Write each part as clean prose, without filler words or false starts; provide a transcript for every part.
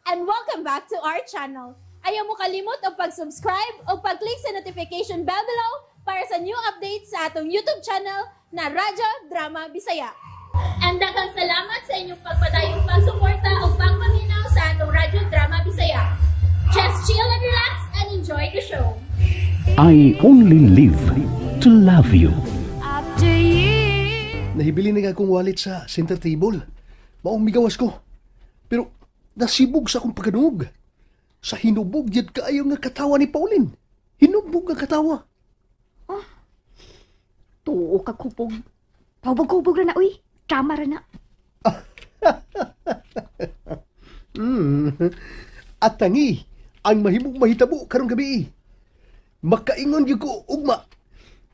And welcome back to our channel. Ayaw mo kalimot og pag-subscribe o pag-click sa notification bell below para sa new updates sa atong YouTube channel na Radyo Drama Bisaya. And daghang salamat sa inyong pagpadayong pagsuporta o pagpaminaw sa atong Radyo Drama Bisaya. Just chill and relax and enjoy the show. I only live to love you. After you. Nahibili na nga akong wallet sa center table. Maong migawas ko. Pero nasibog sa akong pagkanog. Sa hinubog jud kaayo nga katawa ni Pauline. Hinubog nga katawa. Tuo ka kubog. Pahubog-hubog ra na, uy. Drama ra na. At tangi, ang mahimong mahitabo karong gabi. Makaingon gyud ko ugma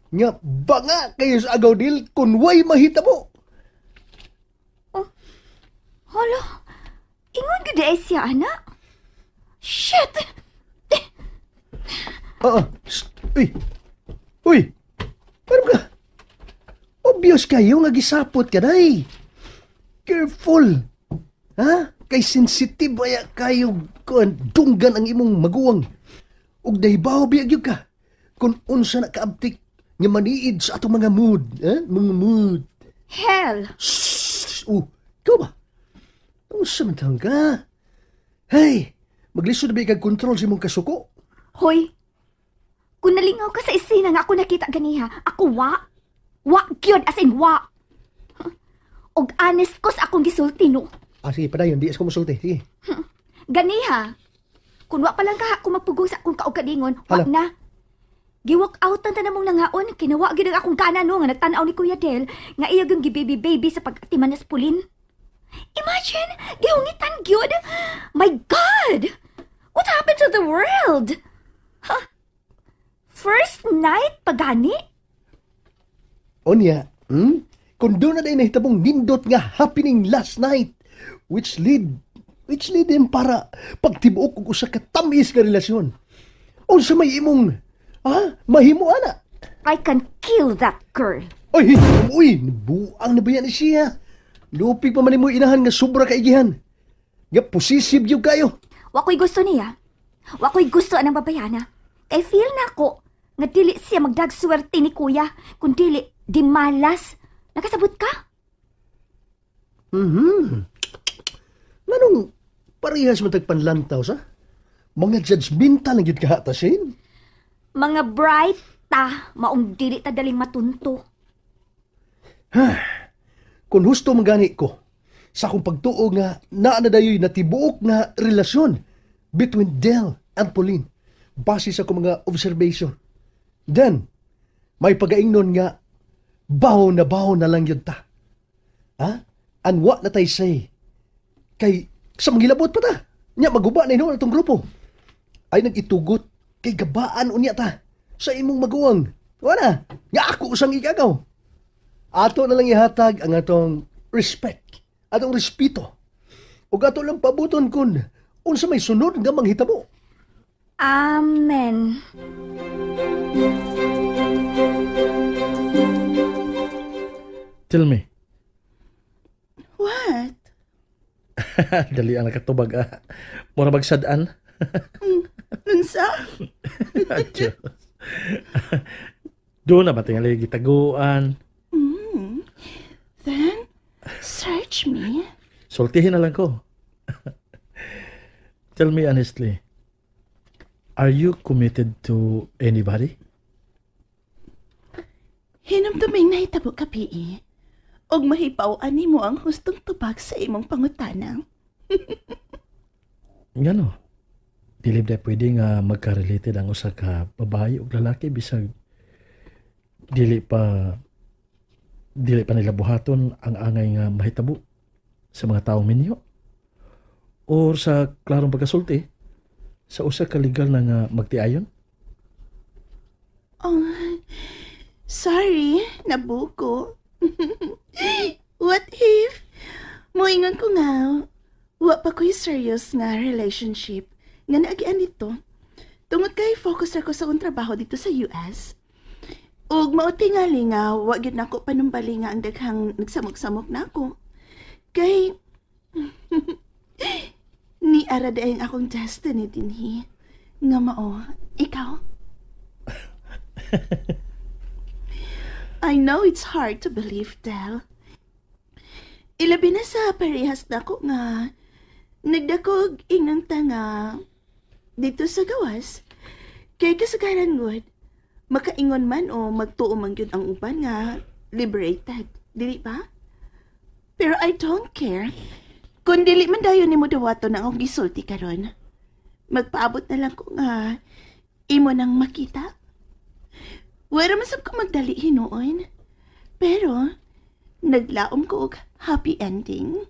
nga banga kayo sa agaw dil kun way mahitabo. Hala, ingon gyud ay siya, ana. Shit! Ah, shh, uy. Uy. Paano ka? Obvious kayo nga gisapot ka day. Careful. Ha? Kay sensitive baya kayo kuan dunggan ang imong maguwang. Ug nahibaw biya gyud ka kung unsa na kaabtik nga maniid sa atong mga mood, ha? Mga mood. Hell! Shh! Oh, ikaw ba? Unsa man taon ka? Hey, maglisod na ba ikag kontrol sa imong kasuko? Hoy! Kung nalingaw ka sa isina nga ako nakita ganiha, ako wa. Wa gyud, as in wa. Og honest ko sa akong gisulti, no? Ah, sige, padayon. Di ko musulti. Sige. Ganiha, kung wa pa lang ka ako magpugong sa akong kaugalingon, wa Hala. na. Giwalk out ang tanan mong nangaon, kinawa gyud ang akong gana no, nga nagtan-aw ni Kuya Del, nga iya gyud gibaby-baby sa pag-atiman na Pauline. Imagine, gihungitan gyud. My God! What happened to the world? Huh? First night pagani? Onya? Kung doon na day nahitabong nindot nga happening last night, which lead him para pagtibuok og usa ka tamis nga relasyon. Unsa may imong mahimo ana? I can kill that girl. Oy, uy, buang na ba yan siya? Lupig pa man nimo inahan nga sobra kaigihan. Nga possessive gyud kayo. Wa ko'y gusto niya. Wa ko'y gusto anang babayana. Kay feel na ko nga dili siya magdagswerte ni kuya, kun dili di malas. Nakasabot ka? Nganong parehas man tagpanlantaw sa? Mga judgmental lang gyud ka ta, Shane. Mga bright ta, maong dili ta daling matunto. Kung husto man gani ko sa akong pagtuo nga naa na dayoy natibuok nga relasyon between Del and Pauline base sa akong mga observation. Then, may pagaingnon nga baho na lang yun ta. Ha? Anwa na tay say. Kay sa mangilabot pa ta. Nya maguba na hinuon atong grupo. Ay nag-itugot kay gabaan unya ta sa imong maguwang. Wala. Nga ako usang igagaw. Ato na lang ihatag ang atong respect, atong respeto. Ug ato lang pabuton kun unsa may sunod nga manghitabo. Amen. Tell me. What? Dali ang nakatubag ah. Mura magsadaan. Unsa? Diyos. Doon na ba tingali gitaguan? Then, search me. Sultihin na lang ko. Tell me honestly, are you committed to anybody? Hinumduming nahitabo ka, P.E. Og mahipaw-an nimo ang hustong tubag sa imong pangutana. Ngano? Dili ba pwede nga magka-related ang usa ka babae ug lalaki bisag dili pa nila buhaton ang angay nga mahitabo sa mga taong minyo? Or sa klarong pagkasulti sa usa ka legal na nga magtiayon? Oh, sorry, nabuko. What if? Moingon ko nga, wa pa ko'y serious nga relationship nga naagian dito. Tungod kay focus ra ko sa akong trabaho dito sa US. Ug mao tingali nga wa gyud nako panumbali nga ang daghang nagsamok-samok nako. Kay ni ara daing akong destiny dinhi. Nga mao, ikaw. I know it's hard to believe, Del. Ilabi na sa parehas na ko nga nagdakog ingang tanga dito sa gawas. Kay kasagaran gud, makaingon man o magtuo man gyud ang uban nga liberated, dili ba? Pero I don't care. Kung dili man dayon nimo dawaton ang akong gisulti karon. Magpaabot na lang ko nga imo nang makita. Wala man sab ko magdali hinuon. Pero naglaom ko og happy ending.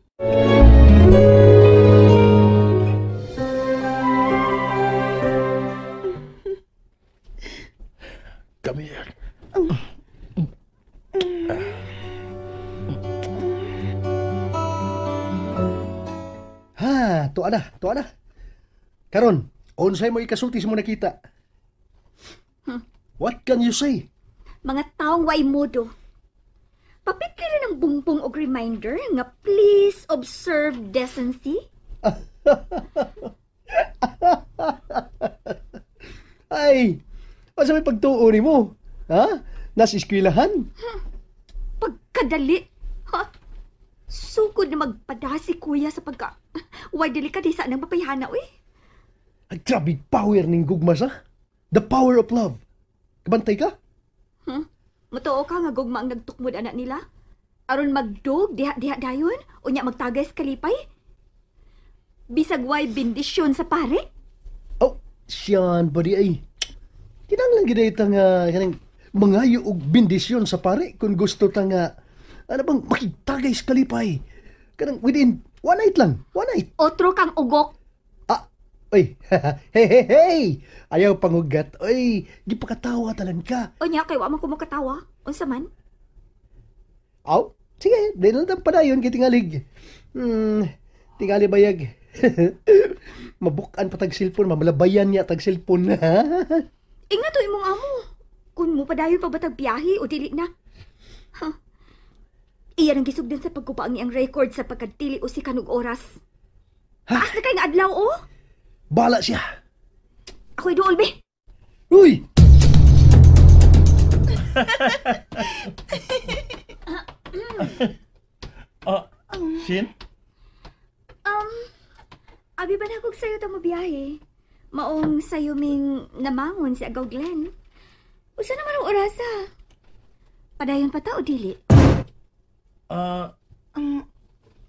Come here. Ha, tuwa na, tuwa na. Karon, unsay mo ikasulti sa mo nakita? What can you say? Mga taong way modo. Papitli rin ang bumbong og reminder nga please observe decency. Ay, asa may pagtuo ni mo? Ha? Nasa eskwilahan? Pagkadali. Ha? Sukod na magpada si kuya sa pagka... Way dili ka di sa nang mapayhana, uy. Ay, grabe power ning gugma sa. The power of love. Kabantay ka? Matuo ka nga gugma ang nagtukmod anak nila? Aron magdog, diha-diha dayon, unya magtagay sa kalipay? Bisag way bendisyon sa pare? Oh, siyan ba di ay? Kinanglan gid ita nga kanang mangayo og bendisyon sa pare kung gusto ta nga ano bang makigtagay sa kalipay. Kanang within one night lang, one night. Otro kang ugok. Ah, oy, hey, hey, hey! Ayaw pangugat. Oy, gipakatawa talan ka. Unya, kay wa man ko makatawa. Unsa man? Aw, sige, di na lang padayon kay tingalig. Tingali bayag. Mabukan pa tag cellphone, mamalabayan niya tag cellphone. Ingat to imong amo. Kun mo padayon pa ba tag biyahe o dili na? Huh. Iyan ang gisugdan sa pagkupa ang iyang record sa pagkadili o si kanog oras. Taas na kay nga adlaw, oh! Bala siya. Ako'y duol, be. Uy! Shin? Abi ba na kog sayo ta mo biyahe? Maong sayo ming namangon si Agaw Glenn. Usa naman ang orasa. Padayon pa ta o dili?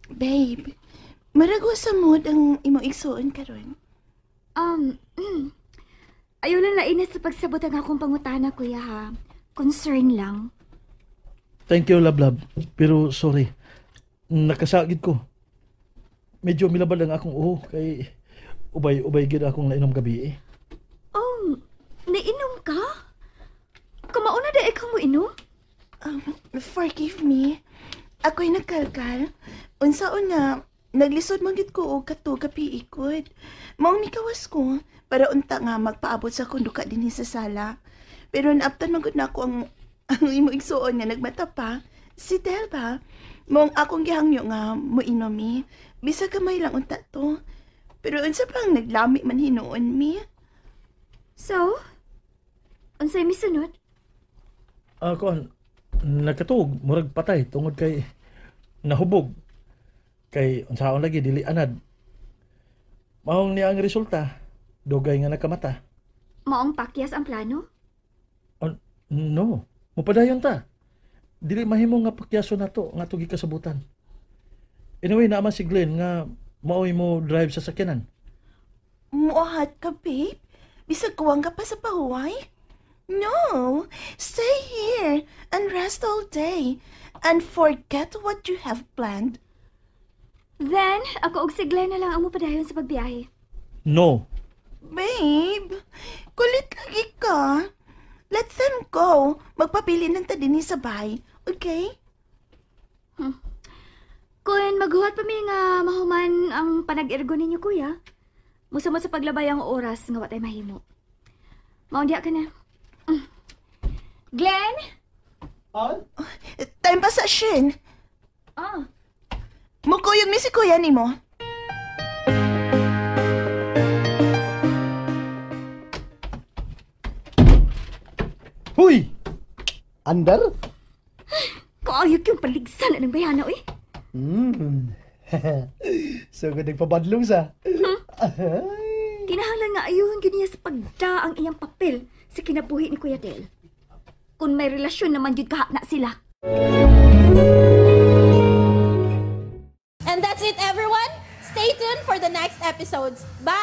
Babe, maragwa sa mood ang imong igsuon karon. Ayaw lang lain sa pagsabot ang akong pangutana, kuya, ha. Concern lang. Thank you, love, love. Pero sorry, nakasagid ko. Medyo milabal lang akong uho kay ubay-ubay gid akong nainom gabi eh. Oh, nainom ka? Kamauna da ikaw mo inom? Forgive me. Ako'y nagkalkal. Unsaon nga, naglisod man gid ko og kato gabi ikod. Maong nikawas ko para unta nga magpaabot sa akong duka dinhi sa sala. Pero naaptan man gud nako ang ang imo igsuon nga nagmata pa. Si Del ba? Maong akong gihangyo nga moinom mi. Bisag gamay lang unta to. Pero unsa pang naglami man hinuon mi? So, unsay misunod? Kuan, nakatuog murag patay tungod kay nahubog. Kay unsaon lagi dili anad. Maong niya ang resulta, dugay nga nakamata. Maong pakyas ang plano? No, mupadayon ta. Dili mahimo nga pakyaso nato nga tugi kasabutan. Anyway, naman si Glenn nga maoy mo drive sa sakyanan. Muahat ka, babe? Bisag kuwang ka pa sa pahuway? No, stay here and rest all day and forget what you have planned. Then, ako og si Glenn na lang ang mupadayon sa pagbiyahe. No. Babe, kulit lagi ka. Let them go. Magpapili ng ta dinhi sa bahay, okay? Kun maghuwat pa mi nga mahuman ang panag-ergo ninyo, kuya. Musamot sa paglabay ang oras nga watay mahimo. Maundiya ka na. Glenn? Ah? Time pa sa Shin. Ah. Mukuyog mi si kuya nimo. Huy! Andar? Kaayo yung paligsan na ng bayana, uy. So, good nagpabadlong sa. Kinahanglan nga ayun gyud niya sa pagda ang iyang papel sa kinabuhi ni Kuya Del. Kung may relasyon naman gyud kaha na sila. And that's it, everyone. Stay tuned for the next episodes. Bye!